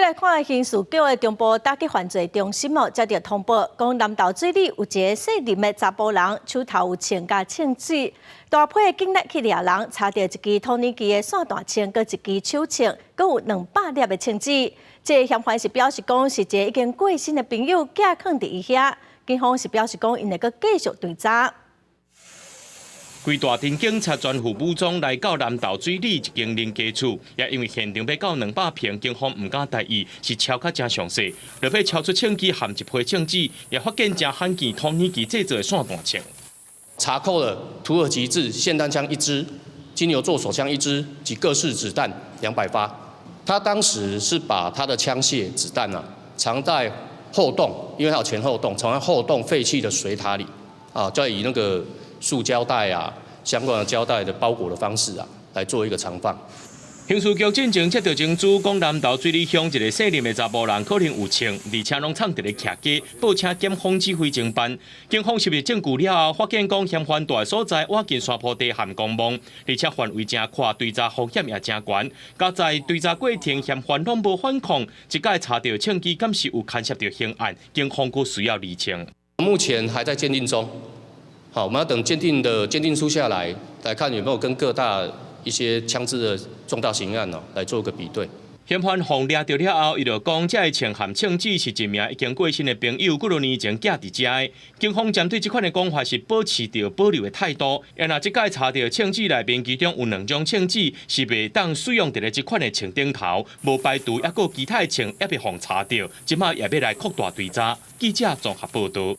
過來看刑事局的中部打擊犯罪中心哦，接著通報，講南投水里有一個姓林的查埔人，手頭有槍佮槍支，大批的警力去掠人，查著一支托尼機的散彈槍，閣一支手槍，閣有200粒的槍支。這个嫌犯是表示講，是一個已經過身的朋友寄囥佇伊遐。警方是表示講，𪜶會閣繼續追查。規大隊警察全副武裝來到南投水里一間林家厝，也因為現場欲到200坪，警方毋敢大意，是抄較誠詳細，落尾抄出槍支含一批槍支，也發現誠罕見托尼機製造的散彈槍。查扣了土耳其製霰彈槍一支、金牛座手槍一支及各式子彈200發。他當時是把他的槍械子彈啊藏在後洞，因為他有前後洞，藏在後洞廢棄的水塔裡啊，再以那個塑膠袋啊，相關的膠帶的包裹的方式啊，來做一個藏放。刑事局進前接著情資，講南投水里鄉一個姓林的查埔人可能有槍，而且攏藏佇咧徛家，報請檢方指揮偵辦。警方收集證據了後，發現講嫌犯蹛的所在倚近山坡地和公墓，而且範圍誠闊，追查風險也誠懸。加在追查過程，嫌犯攏無反抗，這擺查著槍支，敢是有牽涉著刑案，警方閣需要釐清。目前還在鑑定中。好，我們要等鑑定的鑑定書下來，來看有沒有跟各大一些槍支的重大刑案哦，來做個比對。嫌犯予掠著了後，伊就講，這个槍和槍支是一名已經過身的朋友幾多年前寄佇遮的。警方針對這款的講法是保持著保留的態度。若這擺查著槍支內面，其中有兩種槍支是袂當使用佇咧這款的槍頂頭，無排除猶閣其他的槍也欲予查著，這擺也欲來擴大追查。記者綜合報導。